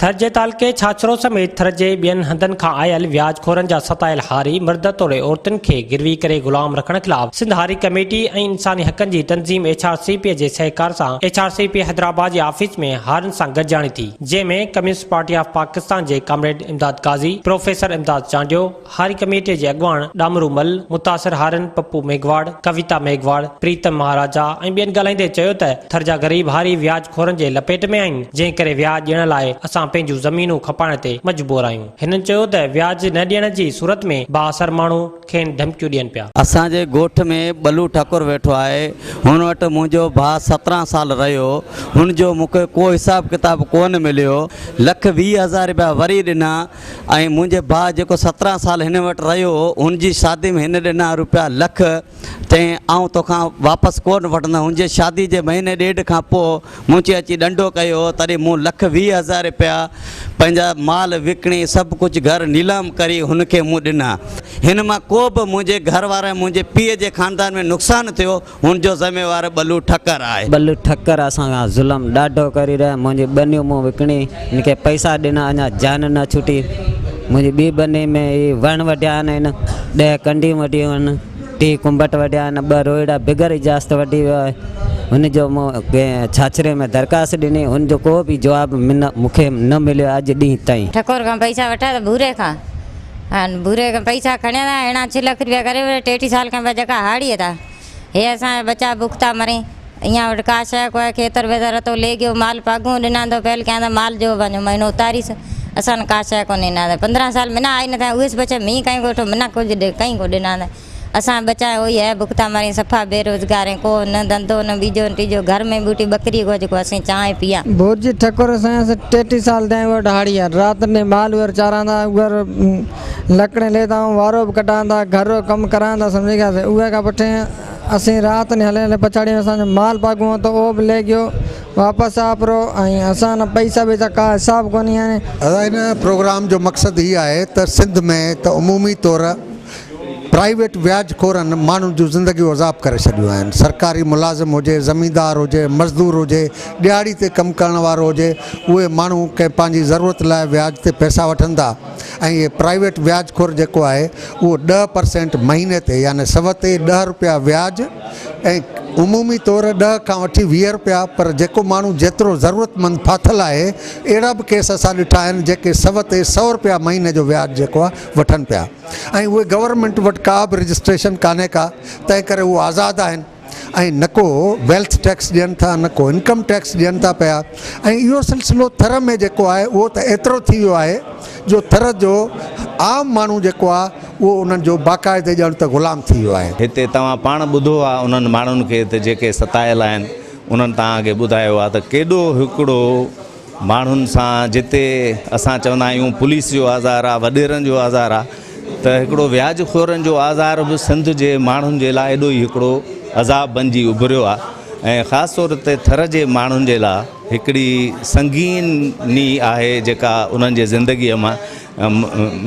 ٿر جي تعلقي ڇاڇرو سميت ٿر جي ٻين هنڌن کان آيل وياج خورن جا ستايل هاري مرد توڙي عورتن کي گروي ڪري غلام رکڻ خلاف سنڌ هاري ڪميٽي ۽ انساني حقن جي تنظيم ايڇ آر سي پي جي سهڪار سان H R C P Hyderabad جي آفيس ۾ هارين سان گڏجاڻي ٿي جنهن ۾ ڪميونسٽ پارٽي آف پاڪستان جي ڪامريڊ امداد قاضي، پروفيسر امداد چانڊيو، هاري ڪميٽيء جي اڳواڻ ڏامرو مل، متاثر هارين پپو ميگهواڙ، ڪويتا ميگهواڙ، پريتم مهاراجا ۽ ٻين ڳالهائيندي چيو ته ٿر جا غريب هاري وياج خورن جي لپيٽ ۾ آهن، جنهن ڪري وياج ڏيڻ لاء اسان پنهنجون زمينون کپائڻ تي مجبور آهيون. هنن چيو ته وياج نه ڏيڻ جي صورت ۾ بااثر ماڻهو کين ڌمڪيون ڏين پيا. اسان جي ڳوٺ ۾ ٻلو ٺڪر ويٺو آهي، هن وٽ منهنجو ڀاء 17 سال رهيو، هن جو مون کي ڪو حساب ڪتاب ڪونه مليو، 1,20,000 رپيا وري ڏنا ۽ منهنجي ڀاء جيڪو 17 سال هن وٽ رهيو هو، هن جي شادي ۾ هن ڏنا روپيا لک، چيائين آئون توکان واپس ڪونه وٺندس، هن جي شادي جي مهيني ڏيڍ کان پوء منهنجي اچي ڏنڊو ڪيو هو، تڏهن مون 1,20,000 رپيا پنهنجا مال وڪڻي سڀ ڪجهه گهر نيلام ڪري هن کي مون ڏنا. هن مان ڪو به منهنجي گهر وارن ۽ منهنجي پيء جي خاندان ۾ نقصان ٿيو، هن جو ذميوار ٻلو ٺڪر آهي. ٻلو ٺڪر اسان کان ظلم ڏاڍو ڪري رهيو آهي. منهنجي ٻنيون مون وڪڻي هن کي پئسا ڏنا اڃا جان نه ڇٽي. منهنجي ٻي ٻني ۾ هي وڻ وڍيا آهن هن 10 ڪنڊيون وڍيون آهن، 3 ڪنبٽ وڍيا آهن، 2 روهيڙا بغير اجازت وڍي ويو آهي. هن جو مون ڪنهن ڇاڇري ۾ درخواست ڏني هن جو ڪو به جواب مون کي نه مليو آهي اڄ ڏينهن تائين. ٺڪر کان پئسا وٺا ته ڀوري کان هن ڀوري کان پئسا کڻيا ٿا هيڻا 6 لک روپيا ڪري وري 33 سال کان پوء جيڪا هاڙي ٿا هي اسان جا ٻچا بک ٿا مرين اڃا وٽ ڪا شيء ڪوئي کيتر ويتر رتو لي گيو مال پاڳون ڏنا ٿو پهل ڪيان ته مال جو پنهنجو مهينو اتاريس اسان ڪا شيء ڪونهي ڏنا ته 15 سال منا آئي نٿا اهي بچا مينهن ڪائين ڳوٺ منا ڪجهه ڪائين ڪو ڏنا ته اسان ٻچا اهو ئي هي بک ٿا مرين صفا بيروزگار ۽ ڪو نه ڌنڌو نه ٻيجو نه ٽيجو گهر ۾ ٻوٽي ٻڪري ڪو جيڪو اسين چانهه پيان. ڀورجي ٺڪر سائين اسين 33 سال ٿيا آهيون اهو ڏهاڙي آهي رات ڏينهن مال وير چاران ٿا اگر لڪڙي لي ٿا وارو به ڪڍان ٿا گهر رو ڪم ڪران ٿا سمجهي گيا سي اهي کان پٺي اسين رات ڏينهن هلي هلي پڇاڙي ۾ اسان جو مال پاڳون هو ته اهو به لي گيو واپس آپرو ۽ اسان نه پئسا ٻئسا ڪا حساب ڪونهي آهي. ادا هن پروگرام جو مقصد هي آهي ته سنڌ ۾ ته عمومي طور پرائيويٽ وياج خورن ماڻهن جون زندگيون عذاب ڪري ڇڏيون آهن. سرڪاري ملازم هجي، زميندار هجي، مزدور هجي، ڏهاڙي تي ڪم ڪرڻ وارو هجي، اهي ماڻهو ڪنهن پنهنجي ضرورت لاء وياج تي پئسا وٺن ٿا ۽ اهي پرائيويٽ وياج خور جيڪو آهي اهو 10 پرسينٽ مهيني تي يعني سو تي 10 روپيا وياج ۽ عمومي طور 10 کان وٺي 20 روپيا پر جيڪو ماڻهو جيترو ضرورتمند ڦاٿل آهي اهڙا به ڪيس اسان ڏٺا آهن جيڪي سو تي 100 روپيا مهيني جو وياج جيڪو آهي وٺن پيا. ۽ اهي گورنمينٽ وٽ ڪا به رجسٽريشن ڪانهي ڪا تنهن ڪري اهي آزاد آهن ۽ نه ڪو ويلٿ ٽيڪس ڏين ٿا نه ڪو انڪم ٽيڪس ڏين ٿا پيا ۽ اهو سلسلو ٿر ۾ جيڪو آهي اهو ته ايترو ٿي ويو آهي جو ٿر جو عام ماڻهو جيڪو آهي اهو انهن جو باقاعدي ڄڻ ته غلام ٿي ويو آهي. هتي توهان پاڻ ٻڌو آهي انهن ماڻهن کي ته جيڪي ستايل آهن انهن توهان کي ٻڌايو آهي ته ڪيڏو هڪڙو ماڻهن سان جتي اسان چوندا آهيون پوليس جو آزار آ وڏيرن جو آزار آ ته هڪڙو وياج خورن جو آزار به سنڌ جي ماڻهن جي لاء ايڏو ئي هڪڙو عذاب بنجي اڀريو آ ۽ خاص طور تي ٿر جي ماڻهن جي لاء هڪڙي سنگيني آهي جيڪا انهن جي زندگيء مان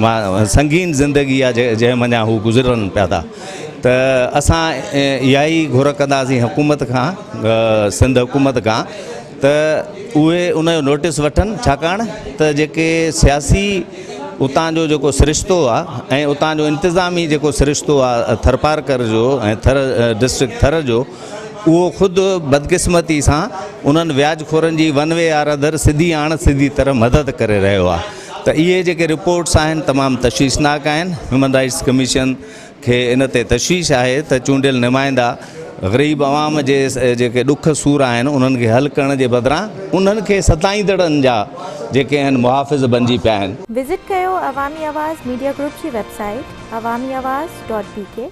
مان سنگين زندگي آ جنهن منجهان هو گذرن پيا ٿا ته اسان اها ئي گهر ڪنداسين حڪومت کان سنڌ حڪومت کان ته اهي ان جو نوٽيس وٺن ڇاڪاڻ ته جيڪي سياسي اتان جو جيڪو سرشتو آ ۽ اتان جو انتظامي جيڪو سرشتو آ ٿرپارڪر جو ۽ ٿر ڊسٽرڪٽ ٿر جو اهو خود بدقسمتي سان انهن وياج خورن جي ون وي آر ادر سڌي آڻ سڌي طرح مدد ڪري رهيو آ ته اهي جيڪي رپورٽس آهن تمام تشويشناڪ آهن هيومن رائٽس ڪميشن کي ان تي تشويش آهي ته چونڊيل نمائندا غريب عوام جي جيڪي ڏک سور آهن انهن کي حل ڪرڻ جي بدران انهن کي ستائيندڙن جا جيڪي آهن محافظ بنجي پيا آهن. وزٽ ڪيو عوامي آواز ميڊيا گروپ جي web site Awami Awaz dot B K.